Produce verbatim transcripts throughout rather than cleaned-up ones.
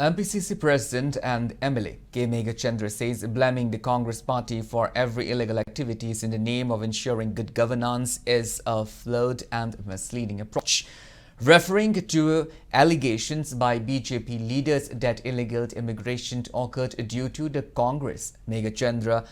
M P C C President and M L A K Meghachandra says blaming the Congress party for every illegal activities in the name of ensuring good governance is a flawed and misleading approach. Referring to allegations by B J P leaders that illegal immigration occurred due to the Congress, Meghachandra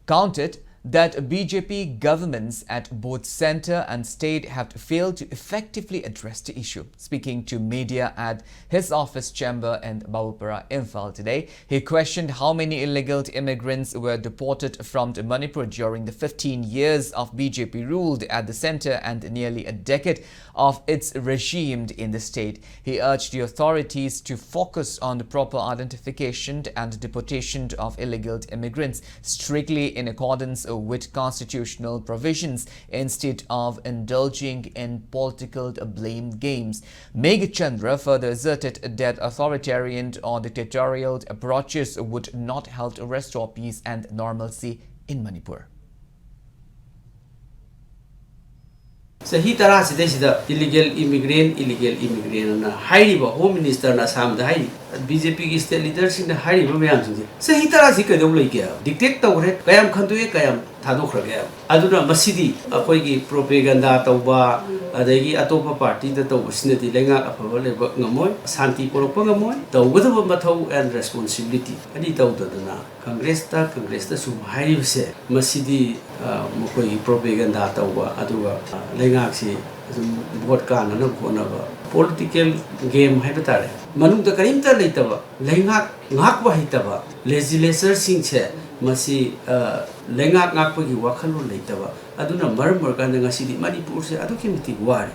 countered that B J P governments at both center and state have failed to effectively address the issue. Speaking to media at his office chamber in Babupara, Imphal today, he questioned how many illegal immigrants were deported from Manipur during the fifteen years of B J P ruled at the center and nearly a decade of its regime in the state. He urged the authorities to focus on the proper identification and deportation of illegal immigrants, strictly in accordance with constitutional provisions, instead of indulging in political blame games. Meghachandra further asserted that authoritarian or dictatorial approaches would not help restore peace and normalcy in Manipur. ꯆꯍꯤ ꯇꯔꯥꯁꯤꯗꯩꯁꯤꯗ illegal ꯏꯃꯤꯒ꯭ꯔꯦꯟ, illegal ꯏꯃꯤꯒ꯭ꯔꯦꯟ ꯑꯅ ꯍꯥꯏꯔꯤꯕ home ꯃꯤꯅꯤꯁꯇꯔꯅ ꯑꯁꯥꯝꯗ ꯍꯥꯏꯔꯤ, B J ꯄꯤꯒꯤ state ꯂꯤꯗꯔꯁꯤꯡꯅ ꯍꯥꯏꯔꯤꯕ ꯃꯌꯥꯝꯁꯤꯡꯁꯦ, ꯆꯍꯤ ꯇꯔꯥꯁꯤ ꯀꯩꯗꯧ ꯂꯩꯒꯦ? ꯗꯤꯛꯇꯦꯠ ꯇꯧꯈ꯭ꯔꯦ, ꯀꯌꯥꯝ ꯈꯟꯗꯣꯛꯑꯦ, ꯀꯌꯥꯝ ꯊꯥꯗꯣꯛꯈ꯭ꯔꯒꯦ? ꯑꯗꯨꯅ ꯃꯁꯤꯗꯤ ꯑꯩꯈꯣꯏꯒꯤ ꯄ꯭ꯔꯣꯄꯦꯒꯟꯗꯥ ꯇꯧꯕ, ꯑꯗꯒꯤ ꯑꯇꯣꯞꯄ ꯄꯥꯔꯇꯤꯗ ꯇꯧꯕꯁꯤꯅꯗꯤ ꯂꯩꯉꯥꯛ ꯑꯐꯕ ꯂꯩꯕ ꯉꯝꯃꯣꯏ, ꯁꯥꯟꯇꯤ ꯄꯨꯔꯛꯄ ꯉꯝꯃꯣꯏ꯫ ꯇꯧꯒꯗꯕ ꯃꯊꯧ and responsibility ꯑꯅꯤ ꯇꯧꯗꯗꯅ ꯀꯪꯒ꯭ꯔꯦꯁꯇ, ꯀꯪꯒ꯭ꯔꯦꯁꯇ ꯁꯨꯝ ꯍꯥꯏꯔꯤꯕꯁꯦ, ꯃꯁꯤꯗꯤ, ꯑ, ꯃꯈꯣꯏꯒꯤ ꯄ꯭ꯔꯣꯄꯦꯒꯟꯗꯥ ꯇꯧꯕ, ꯑꯗꯨꯒ, ꯑ, ꯂꯩꯉꯥꯛꯁꯤ ꯑꯗꯨꯝ ꯚꯣꯠ ꯀꯥꯟꯅꯅꯕ ꯍꯣꯠꯅꯕ, ꯄꯣꯂꯤꯇꯤꯀꯦꯜ ꯒꯦꯝ ꯍꯥꯏꯕ ꯇꯥꯔꯦ꯫ ꯃꯅꯨꯡꯗ ꯀꯔꯤꯝꯇ ꯂꯩꯇꯕ, ꯂꯩꯉꯥꯛ ꯉꯥꯛꯄ ꯍꯩꯇꯕ ꯂꯦꯖꯤꯁꯂꯦꯆꯔꯁꯤꯡꯁꯦ, ꯃꯁꯤ, ꯑ, ꯂꯩꯉꯥꯛ ꯉꯥꯛꯄꯒꯤ ꯋꯥꯈꯜꯂꯣꯟ ꯂꯩꯇꯕ, ꯑꯗꯨꯅ ꯃꯔꯝ ꯑꯣꯏꯔꯀꯥꯟꯗ ꯉꯁꯤꯗꯤ ꯃꯅꯤꯄꯨꯔꯁꯦ ꯑꯗꯨꯛꯀꯤ ꯃꯇꯤꯛ ꯋꯥꯔꯦ꯫